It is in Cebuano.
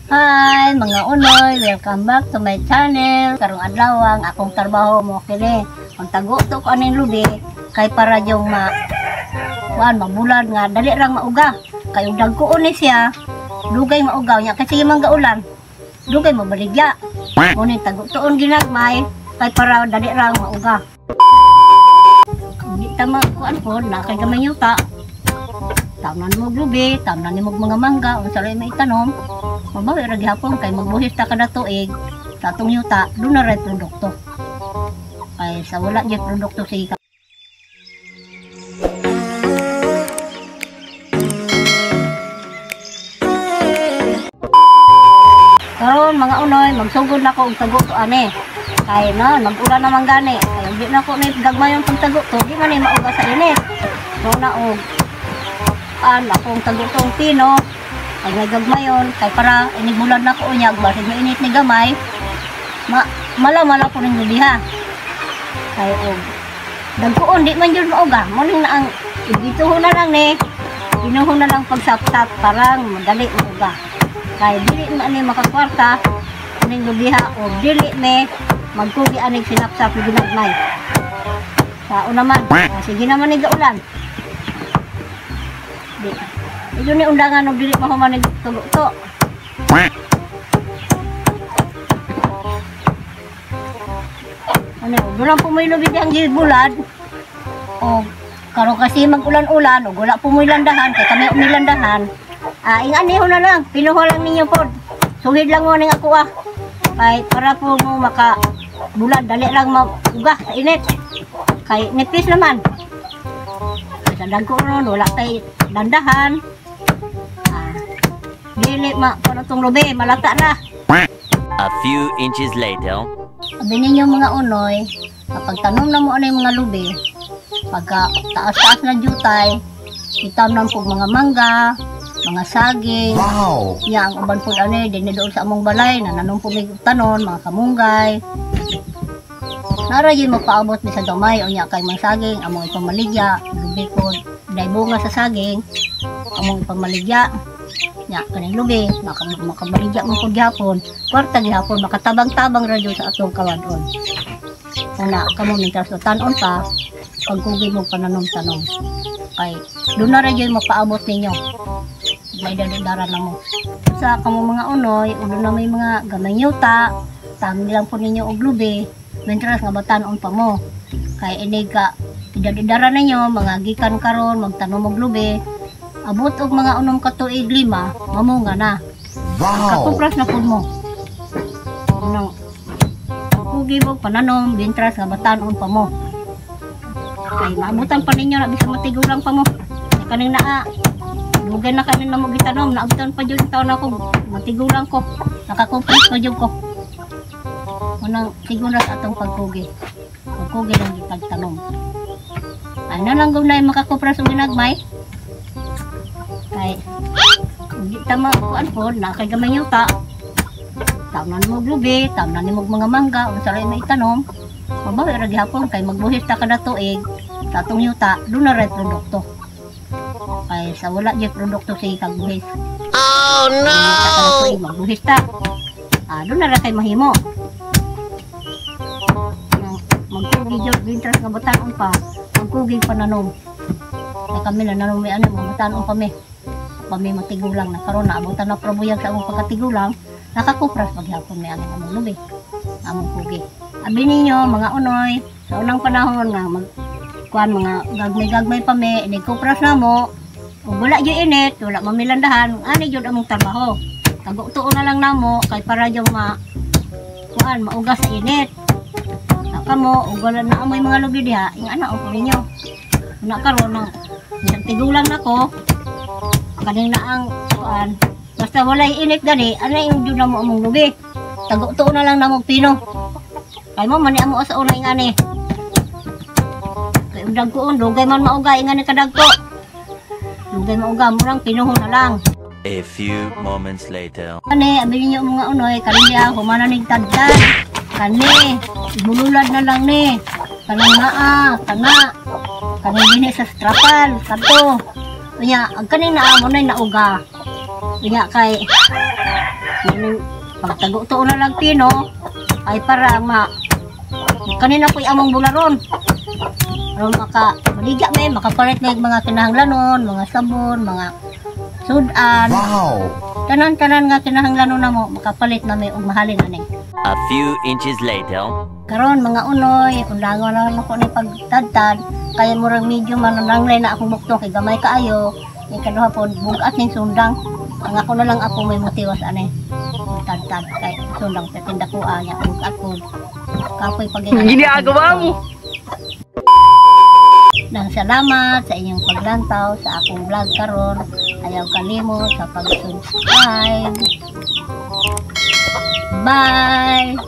Hi mga unoy, welcome back to my channel. Karong adlaw ang akong trabaho mo kini. Magtago to ko aning lubi kay para yung ma kuan mabulad nga dali rang mauga. Kay ug dagkoon ni siya, dugay maugaw nya kasi man gaulan. Dugay mabaligya. Mo ni tago-tuon ginagmay kay para dali rang mauga. Di ta kuan pod na kay gamay yuta. Tamnan mo lubi, tamnan nimo mga mangga, unsa ray maitanom. Mabawi ra gihapon kay magbuhis ta kada tuig sa atong yuta, duna ray produkto. Kay sa wala gyud produkto sige ka. Karon mga unoy, magsugod na ko og tago-to ani. Kay na mag-ulan naman gani. Kay di na ko ni gagmayon pagtago-to, di man ni mauga sa init. So na og an akong tago-tong pino. Pag may gagmayon, kay para inigbulan na ko niya, basig mainit ni gamay, mala-mala po ning lubiha. Kay og dagkoon di man jud mauga, mo ning na ang igituho na lang ni, inuho na lang pagsapsap parang madali mauga. Kay dili man ni makakwarta ning lubiha og dili me magkugi aning sinapsap ni ginagmay. Sa una man, sige naman ni gaulan. Di medyo ni undangan og dili mahuman ni tugo-to. Ano, doon lang po may lubi diyang gibulad. O karon kasi mag-ulan-ulan og wala po mo'y landahan kay kami umilandahan. Inganiho na lang, pinuho lang ninyo po. Suhid lang mo ning ako ah. Kay para po mo maka bulad dali lang mauga sa init. Kay nipis naman. Sa dagko ron wala tay dandahan. Dili ma kuno tong lubi, malata na. A few inches later. Sabi ninyo mga unoy, kapag tanom na mo ano yung mga lubi, pagka taas-taas na jutay, itamnan po mga mangga, mga saging. Wow! Ya, ang uban po ano, din doon sa among balay, nananom po may tanon, mga kamunggay. Nara yun magpaabot ni sa gamay, o niya kay mga saging, among ipamaligya, lubi po, dahil bunga sa saging, among ipamaligya. Nya kaning lubi, makabaligya mo po gihapon, kwarta gihapon, makatabang-tabang ra jud sa atong kawadon. Una, kamo mintras tanon pa, pagkugi mo pananom-tanom. Kay doon na ra jud mapaabot ninyo. May dadadara na mo. Sa kamo mga unoy, ulo na may mga gamay yuta, tami lang po ninyo og lubi, mintras nga batanon pa mo. Kay inig ka idadidara ninyo, mga gikan karon magtanom og lubi, abot og mga 6 ka tuig 5, mamunga na. Wow! Kakupras na pud mo. Unang kugi mo pananom, bintras nga batanon pa mo. Kay maabutan pa ninyo na bisan matigulang pa mo. Kaning naa, dugay na kanin na mo gitanom, naabutan pa jud taon ako, matigulang ko, nakakupras pa jud ko. Unang siguro sa atong pagkugi. Pagkugi lang gitagtanom. Ay na lang gunay makakupras og ginagmay. Kay di tama kuan po na kay gamay yuta. Tamnan mo lubi, tamnan nimo mga mangga, unsa ray maitanom. Mabawi ra gihapon kay magbuhis ta kada tuig sa atong yuta, duna ray produkto. Kay sa wala gyud produkto sige kag buhis. Oh no! Tuig, magbuhis ta. Duna ra kay mahimo. Magkugi jud bintras nga batanon pa, magkugi pananom. Kay kami na nanom may ano, mga batanon pa mi. Kami matigulang na karon na abutan na probuyag sa among pagkatigulang, nakakupras paghapon may among among lubi, among kugi. Abi ninyo mga unoy, sa unang panahon nga mag kuan mga gagmay-gagmay pa mi, inigkupras na mo, ug wala gyud init, wala mamilandahan, ani gyud among trabaho. Tago-tuo na lang namo kay para gyud ma kuan mauga sa init. Sa kamo ug wala na amoy mga lubi diha, ing ana po ninyo. Una karon nang bisan tigulang nako, kaning na ang kuan, basta walay init gani, ana yung jud namo among lubi. Tago-tuo na lang namo pino. Kay mo man ni amo sa unay ngani. Kay ug dagkoon dugay man mauga ingani kadagko. Dugay mauga murang pinuho na lang. A few moments later. Kani abi ninyo mga unoy, kani niya humana ning tadtad. Kani ibululad na lang ni. Kanang naa, kana. Kani dinhi sa strapal, kadto. Unya, ang kaning naa mo nay nauga. Unya kay Maning pagtago na lang pino ay para ma kanina po'y among bularon. Aron maka maligya may makapalit na yung mga kinahanglanon, mga sabon, mga sudan. Wow! Tanan-tanan nga kinahanglanon namo makapalit na may og mahalin ani. A few inches later. Karon, mga unoy, undangon na lang ako ni pagtadtad kaya murag medyo manananglay na akong bukto kay gamay kaayo. Ikaduha po, bugat ning sundang. Ang ako na lang ako may motiwas ani. Tadtad kay sundang sa tindakuan niya bugat po. Kapoy pag Ginagawa mo. Nang salamat sa inyong paglantaw sa akong vlog karon. Ayaw kalimot sa pag-subscribe. Bye!